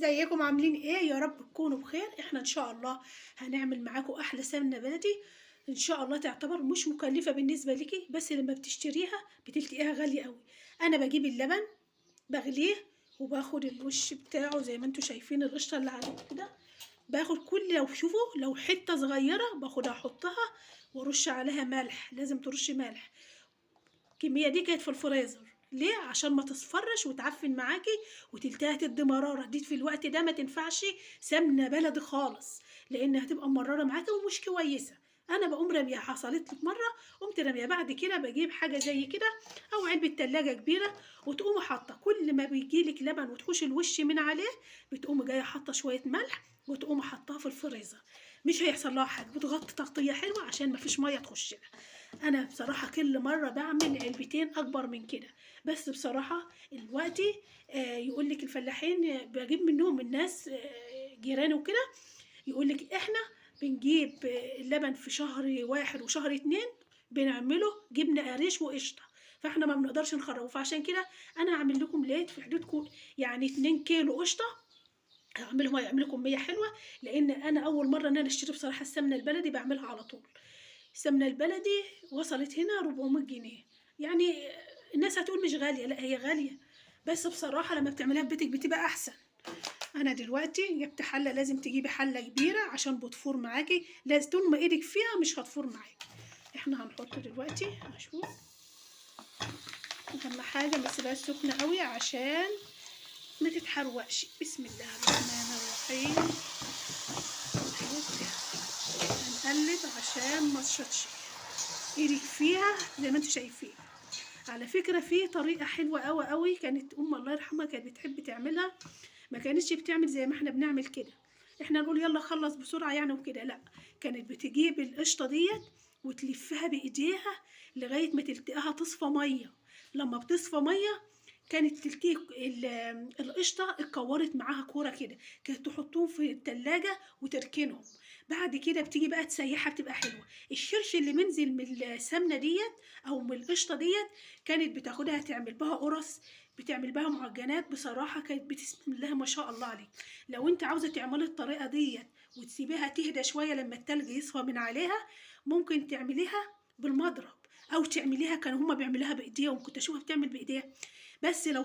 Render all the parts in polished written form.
ازيكم عاملين ايه؟ يا رب تكونوا بخير. احنا ان شاء الله هنعمل معاكم احلى سمنه بلدي ان شاء الله، تعتبر مش مكلفة بالنسبة ليكي، بس لما بتشتريها بتلتقيها غالية قوي. انا بجيب اللبن بغليه وباخد الوش بتاعه زي ما انتم شايفين القشطه اللي عليه كده، باخد كل لو شوفوا لو حتة صغيرة باخدها احطها وارش عليها ملح، لازم ترشي ملح. الكمية دي كانت في الفريزر ليه؟ عشان ما تصفرش وتعفن معاكي وتلتها تدي مرارة. دي في الوقت ده ما تنفعش سمنه بلدي خالص، لان هتبقى مرارة معاكي ومش كويسة. انا بقوم راميها، حصلت لي مرة قمت راميها. بعد كده بجيب حاجة زي كده او علبة تلاجة كبيرة وتقوم حاطه، كل ما بيجيلك لبن وتحوش الوش من عليه بتقوم جاية حاطه شوية ملح وتقوم حاطاها في الفريزر، مش هيحصل لها حاجة، بتغطي تغطيه حلوة عشان ما فيش مية تخش لها. انا بصراحة كل مرة بعمل علبتين اكبر من كده، بس بصراحة دلوقتي يقول لك الفلاحين، بجيب منهم الناس جيراني وكده، يقول لك احنا بنجيب اللبن في شهر واحد وشهر اتنين بنعمله جبنه قريش وقشطه، فاحنا ما بنقدرش نخرجه. فعشان كده انا هعمل لكم لقيت في حدودكم يعني 2 كيلو قشطه، هعملهم هيعملوا كمية حلوة، لان انا اول مرة ان انا اشتري بصراحة السمنة البلدي بعملها على طول. السمنة البلدي وصلت هنا 400 جنيه، يعني الناس هتقول مش غالية، لا هي غالية، بس بصراحة لما بتعمليها في بيتك بتبقى احسن. انا دلوقتي جبت حله، لازم تجيبي حله كبيرة عشان بتفور معاكي، لازم طول ما ايدك فيها مش هتفور معاكي. احنا هنحط دلوقتي، هشوف اهم حاجة ما تسيبهاش سخنة قوي عشان ما تتحرقش. بسم الله الرحمن الرحيم. هنقلب عشان ما تشطش ايدك فيها زي ما انتم شايفين. على فكرة في طريقه حلوة قوي قوي كانت ام الله يرحمها كانت بتحب تعملها، ما كانتش بتعمل زي ما احنا بنعمل كده، احنا نقول يلا خلص بسرعة يعني وكده، لا كانت بتجيب القشطه ديت وتلفها بايديها لغاية ما تلتقاها تصفى مية. لما بتصفى مية كانت تلتقي القشطه اتكورت معاها كورة كده، كانت تحطهم في التلاجة وتركنهم. بعد كده بتيجي بقى تسيحها بتبقى حلوة. الشرش اللي منزل من السمنة ديت او من القشطه ديت كانت بتاخدها تعمل بها قرص، بتعمل بها معجنات. بصراحة كانت بتسم الله ما شاء الله عليك. لو انت عاوزه تعملي الطريقة ديت وتسيبيها تهدى شوية لما التلج يصفى من عليها، ممكن تعمليها بالمضرب او تعمليها، كانوا هما بيعملوها بايديهم، كنت اشوفها بتعمل بايديها. بس لو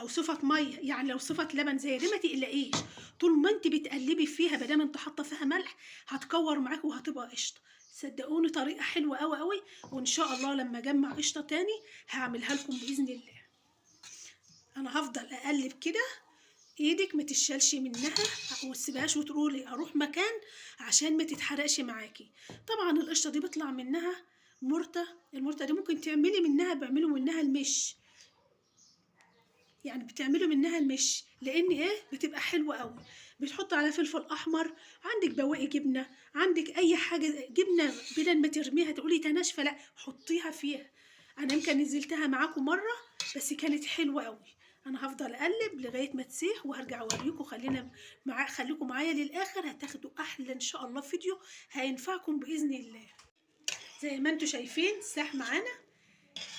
صفت مية، يعني لو صفت لبن زي دي ما تقلقيش، طول ما انت بتقلبي فيها ما دام انت حاطه فيها ملح هتكور معاك وهتبقى قشطه. صدقوني طريقه حلوة قوي قوي، وان شاء الله لما اجمع قشطه تاني هعملها لكم باذن الله. انا هفضل اقلب كده، ايدك ما تشالش منها وما تسيبهاش وتقولي اروح مكان عشان ما تتحرقش معاكي. طبعا القشطه دي بيطلع منها مرته، المرته دي ممكن تعملي منها، بيعملوا منها المش، يعني بتعملوا منها المش لان ايه بتبقى حلوة قوي. بتحط عليها فلفل احمر، عندك بواقي جبنه، عندك اي حاجة جبنه، بدل ما ترميها تقولي تناشفه، لا حطيها فيها. انا يمكن نزلتها معاكم مرة بس كانت حلوة قوي. انا هفضل اقلب لغاية ما تسيح وهرجع اوريكم. خليكم معايا للاخر، هتاخدوا احلى ان شاء الله فيديو هينفعكم باذن الله. زي ما انتم شايفين ساح معانا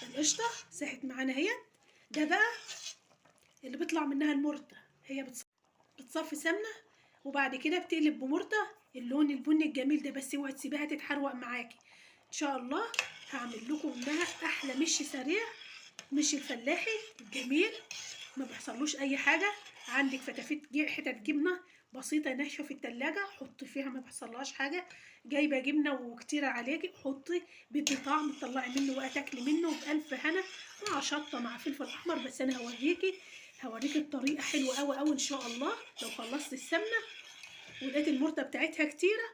القشطه، ساحت معانا اهي. ده بقى اللي بيطلع منها المرته، هي بتصفي سمنه وبعد كده بتقلب بمرته اللون البني الجميل ده، بس اوعي تسيبيها تتحروق معاكي. ان شاء الله هعمل لكم منها احلى مش سريع، مش الفلاحي الجميل ما بيحصلوش اي حاجة. عندك فتافيت حتت جبنه بسيطة ناشفة في التلاجة حطي فيها ما بيحصلهاش حاجة. جايبه جبنه وكتيره عليكي حطي، بدي طعم تطلعي منه وتاكلي منه بالف هنا، مع شطه مع فلفل احمر. بس انا هوريكي الطريقة حلوة قوي قوي ان شاء الله. لو خلصت السمنة ولقيت المرته بتاعتها كتيرة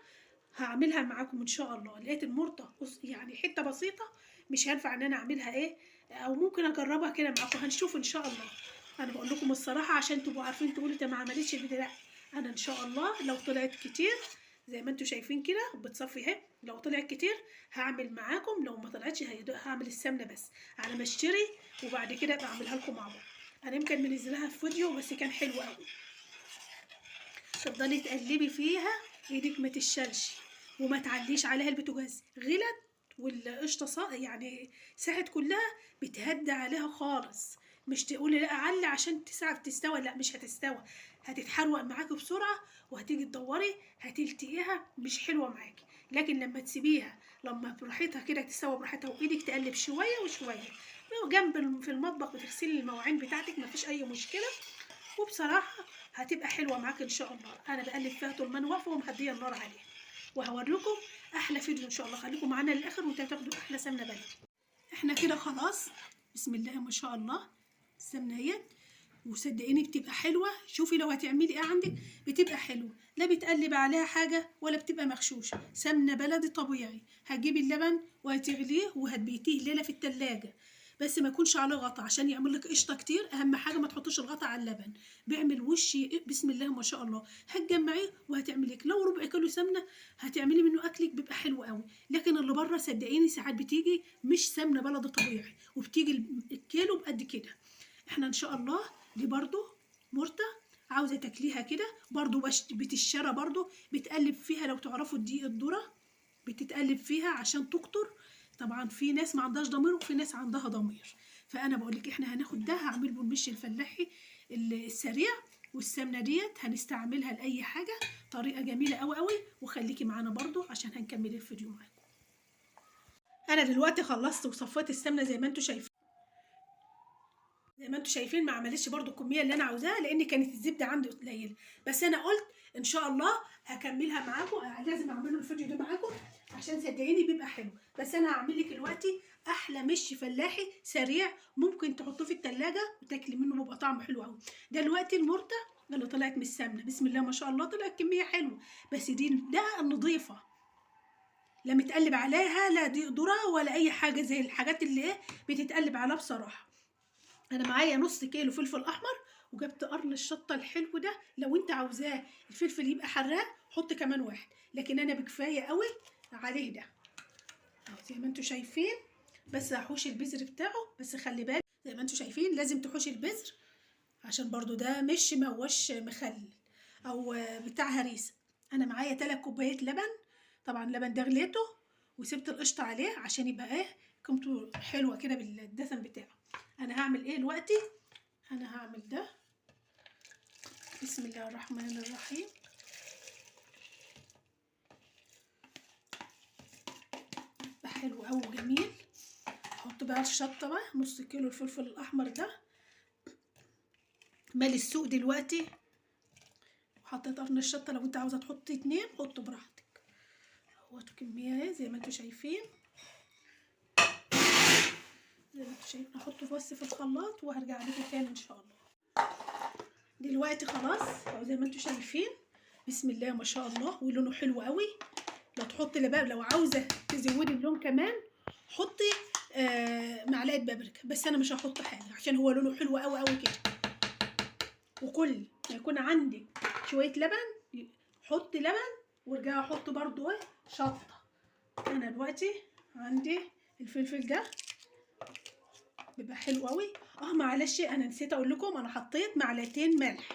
هعملها معاكم ان شاء الله. لقيت المرته يعني حتة بسيطة مش هينفع ان انا اعملها ايه، او ممكن اجربها كده معاكم، هنشوف ان شاء الله. انا بقول لكم الصراحة عشان تبقوا عارفين، تقولوا انت ما عملتش الفيديو، لا انا ان شاء الله لو طلعت كتير زي ما انتم شايفين كده بتصفي اهي، لو طلعت كتير هعمل معاكم، لو ما طلعتش هعمل السمنة بس على ما اشتري وبعد كده ابقى اعملها لكم مع بعض. انا يمكن منزلها في فيديو بس كان حلو قوي. تفضلي تقلبي فيها ايدك ما تشلش وما تعليش عليها البوتاجاز. غلت والقشطه يعني ساحت كلها بتهدى عليها خالص، مش تقولي لا علي عشان تسعة تستوى، لا مش هتستوى، هتتحروق معاكي بسرعة، وهتيجي تدوري هتلتقيها مش حلوة معاكي. لكن لما تسيبيها لما براحتها كده تستوى براحتها، وايدك تقلب شوية وشوية جنب في المطبخ بتغسلي المواعين بتاعتك، مفيش اي مشكلة، وبصراحة هتبقى حلوة معاك ان شاء الله. انا بقلب فيها طول ما انا واقفة ومهديه النار عليها، وهوريكم احلى فيديو ان شاء الله. خليكم معانا للاخر وانتوا هتاخدوا احلى سمنه بلدي. احنا كده خلاص بسم الله ما شاء الله السمنة اهيت، وصدقيني بتبقى حلوة. شوفي لو هتعملي ايه عندك بتبقى حلوة، لا بتقلب عليها حاجة ولا بتبقى مغشوشه. سمنه بلدي طبيعي. هتجيبي اللبن وهتغليه وهتبيتيه ليلة في التلاجة، بس ما يكونش عليه غطا عشان يعمل لك قشطه كتير. اهم حاجة ما تحطيش الغطا على اللبن، بيعمل وش بسم الله ما شاء الله. هتجمعيه وهتعملك لو ربع كيلو سمنه هتعملي منه اكلك بيبقى حلو قوي. لكن اللي بره صدقيني ساعات بتيجي مش سمنه بلدي طبيعي، وبتيجي الكيلو بقد كده. احنا ان شاء الله دي برضو مرته عاوزه تاكليها كده برضو بتشرى برضو، بتقلب فيها لو تعرفوا الدقيق الذرة بتتقلب فيها عشان تكتر. طبعا في ناس ما عندهاش ضمير وفي ناس عندها ضمير، فانا بقول لك احنا هناخد ده هعمل به المش الفلاحي السريع، والسمنه ديت هنستعملها لاي حاجة، طريقه جميلة قوي قوي. وخليكي معانا برضو عشان هنكمل الفيديو معاكم. انا دلوقتي خلصت وصفيت السمنة زي ما انتم شايفين. زي ما انتم شايفين ما عملتش برضو الكمية اللي انا عاوزاها، لان كانت الزبدة عندي قليله، بس انا قلت ان شاء الله هكملها معاكم، لازم اعمله الفيديو ده معاكم عشان صدقيني بيبقى حلو. بس انا هعمل لك دلوقتي احلى مش فلاحي سريع، ممكن تحطوه في التلاجة وتاكلي منه بيبقى طعمه حلو قوي. دلوقتي المرته اللي طلعت من السمنة بسم الله ما شاء الله طلعت كمية حلوة، بس دي ده النظيفة، لا متقلب عليها لا دي ذره ولا اي حاجة زي الحاجات اللي ايه بتتقلب عليها. بصراحة انا معايا نص كيلو فلفل احمر، وجبت قرن الشطه الحلو ده، لو انت عاوزاه الفلفل يبقى حراق حط كمان واحد، لكن انا بكفايه قوي عليه ده اهو زي ما انتم شايفين. بس هحوش البذر بتاعه، بس خلي بالك زي ما انتم شايفين لازم تحوشي البذر عشان برضو ده مش ما هوش مخلل او بتاع هريسه. انا معايا 3 كوبايات لبن، طبعا اللبن ده غليته وسبت القشطه عليه عشان يبقى ايه قيمته حلوة كده بالدسم بتاعه. انا هعمل ايه دلوقتي؟ انا هعمل ده بسم الله الرحمن الرحيم. حلو قوي وجميل. احط بقى الشطه بقى نص كيلو الفلفل الاحمر ده مالي السوق دلوقتي. وحطيت قرن الشطه، لو انت عاوزه تحطي 2 حطه براحتك. اهوت كمية زي ما انتوا شايفين، زي ما انتوا شايفين. هحطه بس في الخلاط وهرجع لكم تاني ان شاء الله. دلوقتي خلاص اهو زي ما انتوا شايفين بسم الله ما شاء الله، ولونه حلو قوي. لو تحطي لباب لو عاوزه تزودي اللون كمان حطي معلقه بابريكا، بس انا مش هحط حاجة عشان هو لونه حلو قوي قوي كده. وكل ما يكون عندك شوية لبن حطي لبن، وارجعي حطي برضو ايه شطه. انا دلوقتي عندي الفلفل ده بيبقى حلو قوي. معلش انا نسيت اقول لكم، انا حطيت معلقتين ملح،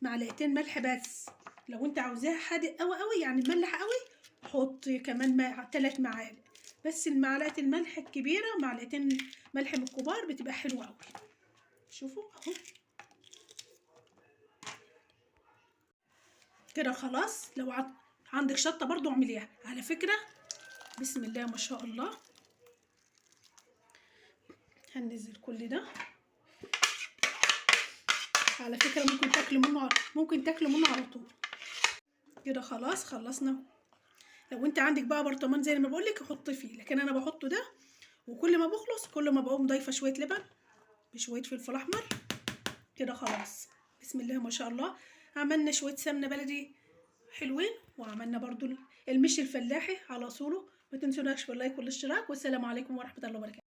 معلقتين ملح بس. لو انت عاوزاها حادق قوي قوي يعني مملح قوي حطي كمان 3 معالق بس. المعلقة الملح الكبيرة معلقتين ملح من الكبار بتبقى حلوة قوي. شوفوا اهو كده خلاص. لو عندك شطه برضو اعمليها على فكرة. بسم الله ما شاء الله. هننزل كل ده على فكرة، ممكن تاكلوا منه، ممكن تاكلوا منه على طول كده. خلاص خلصنا. لو انت عندك بقى برطمان زي ما بقولك حطي فيه، لكن انا بحطه ده، وكل ما بخلص كل ما بقوم ضايفه شوية لبن بشوية فلفل احمر كده. خلاص بسم الله ما شاء الله. عملنا شوية سمنه بلدي حلوين، وعملنا برضو المش الفلاحي على اصوله. ما تنسوناش باللايك والاشتراك، والسلام عليكم ورحمة الله وبركاته.